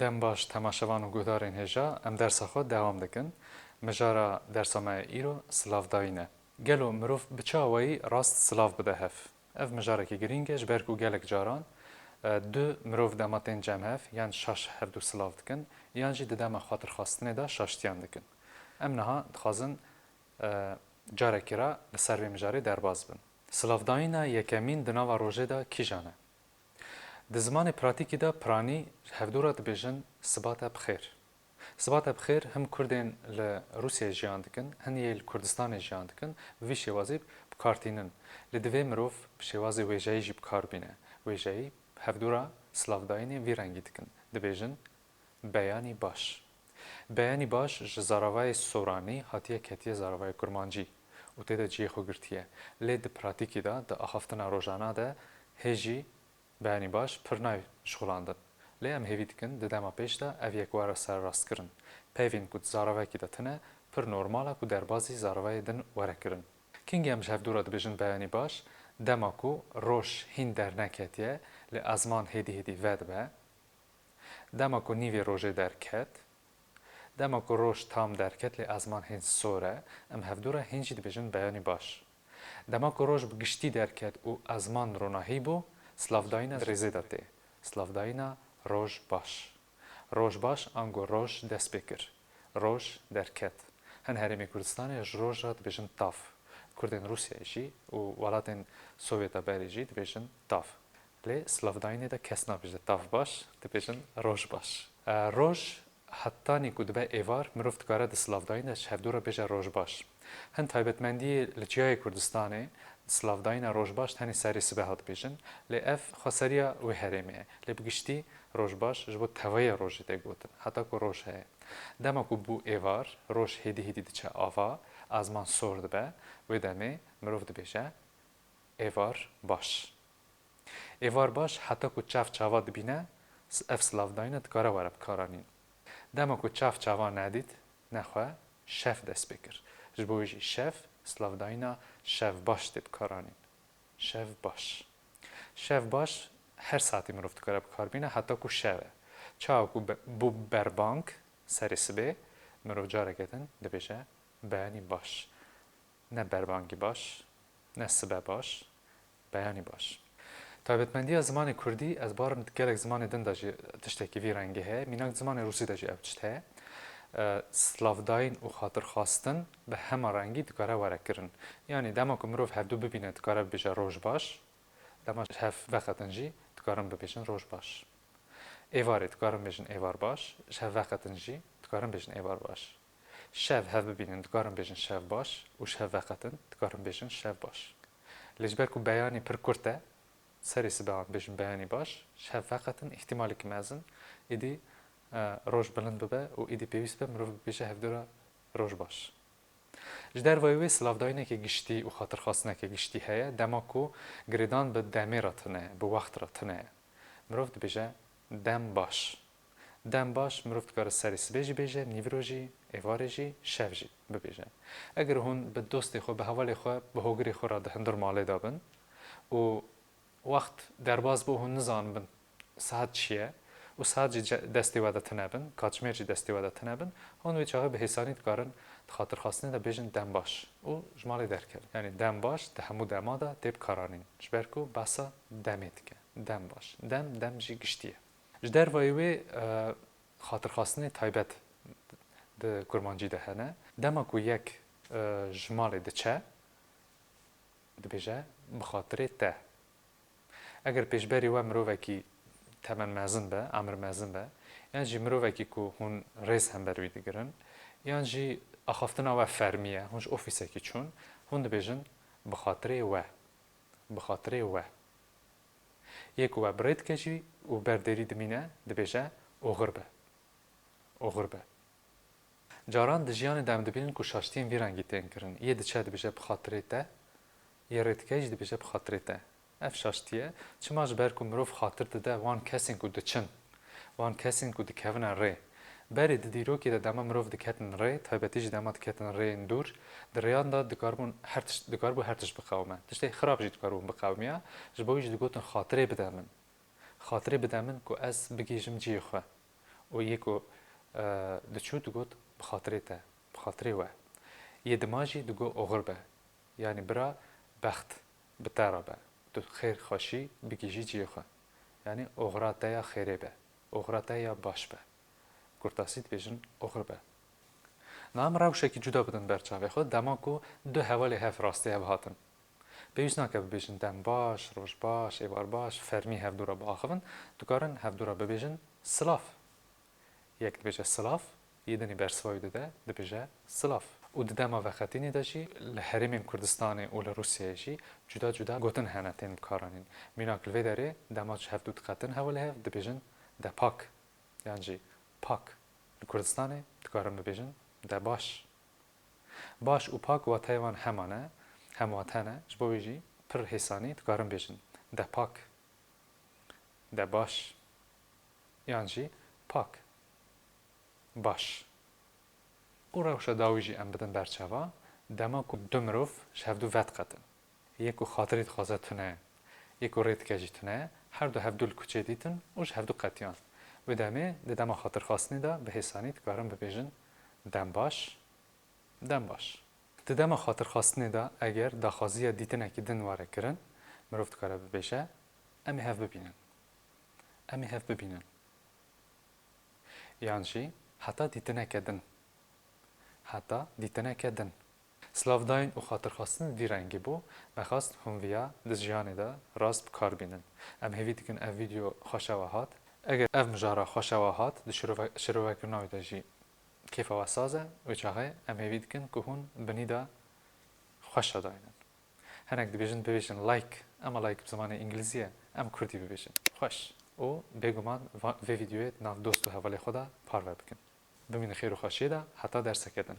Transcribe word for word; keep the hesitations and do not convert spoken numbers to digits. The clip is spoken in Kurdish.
Dem baş temaşevan û guhdarên hêja, em dersa xwe dewam dikin. Mijara dersa me ya îro silavdayîn e. Gelo mirov bi çi awayî rast silav bide hev? Ev mijarekî girîng e, ji ber ku gelek caran, e, du mirov dema tên cem hev, yan şaş hevdu silav dikin, yan jî di dema xatirxwestinê de şaştiyan dikin. Em niha dixwazin, e, carekî re li ser vê mijarê derbas bin. Silavdayîna yekemîn di nava rojê de kîjan e? Di zimanê pratîkî de piranî hevdû re dibêjin sibate bi xêr. Sibate bi xêr him Kurdên li Rûsyayê jiyan dikin, hin yê li Kurdistanê jiyan dikin, bi vî şêwazî bi kar tînin. Lê divê mirov bi şêwazê wêjeyî jî bi kar bîne. Wêjeyî hevdû re silavdayînê vî rengî dikin. Dibêjin beyanî baş. Beyanî baş ji zaravayê soranî hatiye ketiye zaravayê kurmancî û tê de cihê xwe girtiye. Lê di pratîkî de, di axaftina rojana de hê jî beyanî baş pir nayê jixulandin. Lê em hêvî dikin di dema pêş de ev yek were serrastkirin. Peyvên ku di zaravekî de tune, pir normal e ku derbazî zaravayê din were kirin. Kengî em ji hevdû re dibêjin beyanî baş? Dema ku roj hîn derneketiye, lê ezman hêdî hêdî vedibe. Dema ku nîvê rojê derket, dema ku roj tam derket lê ezman hîn sor e, em hevdû re hîn jî dibêjin beyanî baş. Dema ku roj bi giştî derket û ezman ronahî bû, silavdayîna rêzê de tê. Silavdayîna roj baş. Roj baş ango roj dest pê kir. Roj derket. Hin herêmê Kurdistanê ji roj re dibêjin tav. Kurdên Rûsyayê jî û welatên Sovyeta berê jî dibêjin tav. Lê silavdayînê de kes nabêje tav baş, dibêjin roj baş. E, roj hetanî ku dibe êvar, mirov dikare di silavdayîn de ji hevdû re bêje roj baş. Hin taybetmendiyê li çiyayê Kurdistanê di silavdayîna roj baş tenê serê sibeha dibêjin, lê ev xweseriya wê herêmê ye. Lê bi giştî roj baş ji bo tevahiya rojê tê gotin, heta ku roj heye. Dema ku bû êvar, roj hêdî hêdî diçe ava, ezman sor dibe, wê demê mirov dibêje êvar baş. Êvar baş heta ku çav çava dibîne, s-, ev silavdayîne dikare were bikaranîn. Dema ku çav çava nedît, nexwe şev dest pê kir. Ji bo wê jî şev, silavdayîna şev baş tê bikaranîn. Şev baş. Şev baş her saetî mirov dikare bikar bîne heta ku şev e. Çawa ku be-, bû berbang serê sibê, mirov careke din dibêje beyanî baş. Ne berbangî baş, ne sibe baş, beyanî baş. Taybetmendiya zimanê kurdî, ez barim gelek zimanê din de jî tiştekî vî rengî heye, mînak zimanê rûsî de jî ev tişt heye. E, silavdayîn û xatirxwastin bi hema rengî dikare were kirin. Yanî dema ku mirov hevdu bibîne dikare bibêje roj baş, dema ji hev veqetin jî dikarin bibêjin roj baş. Êvarê dikarin bêjin êvar baş, ji hev veqetin jî dikarin bêjin êvar baş. Şev hev bibînin dikarin bêjin şev baş û ji hev veqetin dikarin bêjin şev baş. Lê ji ber ku beyanî pir kurt e, serê sibehan bêjin beyanî baş, ji hev veqetin îhtimalekî mezin, êdî, e, roj bilind bibe û êdî pêwîst be mirov bibêje hevdû re roj baş. Ji dervayî wê silavdayîneke giştî û xatirxwastineke giştî heye, dema ku girêdan bi demê re tune, bi wext re tune ye. Mirov dibêje dem baş. Dem baş mirov dikare serê sibê jî bêje, nîvro jî, êvarê jî, şev jî bibêje. Eger hûn bi dostê xwe, bi hevalê xwe, bi hogirê xwe re di hundir malê de bin û wext derbas bû, hûn nizanibin saet çi ye û saet jî ce-, destê we de tune bin, katjimêr jî destê we de tune bin, hûn wê çaxê bi hêsanî dikarin di xatirxwastinê de bêjin dem baş û ji malê derkevin. Yanî dem baş di hemû dema de tê bikaranîn, ji ber ku behsa demê dike. Dem baş. Dem, dem jî giştî ye. Ji dervayî wê, e, xatirxwastinê taybet di kurmancî de hene. Dema ku yek, e, ji malê diçe, dibêje bi xatirê te. Eger pêşberî we mirovekî temen mezin be, emir mezin be, yan jî mirovekî ku hûn rêz hember wî digirin, yan jî axaftina we fermî ye, hûn ji ofîsekî çûn, hûn dibêjin bi xatirê we. Bi xatirê we. Yê ku we bi rê dike jî û ber dêrî dimîne, dibêje oxir be. Oxir be. Caran di jiyanê de em dibînin ku şaştiyên vî rengî tên kirin. Yê diçe dibêje bi xatirê te, yê rê dike jî dibêje bi xatirê te. Ev şaştî ye. Çima? Ji ber ku mirov xatir dide wan kesên ku diçin, wan kesên ku dikevine rê. Berê di dîrokê de dema mirov diketin rê, taybetî jî dema diketin rêyên dûr, di rêyan de dikaribûn her tişt, dikaribû her tişt biqewime. Tiştê xirab jî dikaribûn biqewimiya, ji bo wî jî digotin xatirê bide min. Xatirê bide min ku ez bigihîjim cihê xwe. Û yê ku, e, diçû digot, "Bi xatirê te, bi xatirê we." Yê dima jî digot, "Oxir be." Yanî bira bext bi te re be. Tu xêr xweşî bigihîjî cihê xwe. Yanî oxira te ya xêrê be. Oxira te ya baş be. Kurtasî dibêjin oxir be. Na em rewşekî cuda bidin ber çavê xwe, dema ku du hevalê hev rastî hev hatin. Pêwîst nake bibêjin dem baş, roj baş, êvar baş, fermî hevdû re biaxivin, dikarin hevdû re bibêjin silav. Yek dibêje silav, yê dinî bersiva wî dide, dibêje silav. Û di dema veqetînê de jî li herêmên Kurdistanê û li Rûsyayê jî cuda cuda gotin hene tên bikaranîn. Mînak li vê derê dema ji hevdû diqetin hevalê hev dibêjin de pak, yan jî pak. Li Kurdistanê dikarin bibêjin de baş. Baş û pak wateyê wan heman e, hemwate ne, ji bo wê jî pir hêsanî dikarin bêjin de pak, de baş, yan jî pak, baş. Û rewşa dawî jî em bidin ber çava, dema ku du mirov ji hevdû vediqetin. Yê ku xatirî dixwaze tune ye, yê ku rê dike jî tune ye, her du hevdû li kuçê dîtin û ji hevdû qetiyan. Wê demê di dema xatirxwestinê de bi hêsanî dikarin bibêjin dem baş, dem baş. Di dema xatirxwestinê de eger daxwaziya dîtinekî din were kirin, mirov dikare bibêje, "Em ê hev bibînin. Em ê hev bibînin." Yan jî heta dîtineke din. Heta dîtineke din. Slavdayîn û xatirxwestin vî rengî bû, me xwest hûn viya di jiyanê de rast bi kar bînin. Em hêvî dikin ev vîdeo xweşa we hat. Eger ev mijara xweşa we hat, di şirove-, şirovekirina wî de jî kêfa we saz e, wê çaxê em hêvî dikin ku hûn binî de xweşa daynin. Hinek dibêjin bibêjin like, ema like bi zimanê îngilîzî ye, em kurdî bibêjin. Xweş. Û bêguman va-, vê vîdeoyê di nav dost û hevalê xwe de parve bikin. Bimînin xêr û xweşiyê de heta derseke din.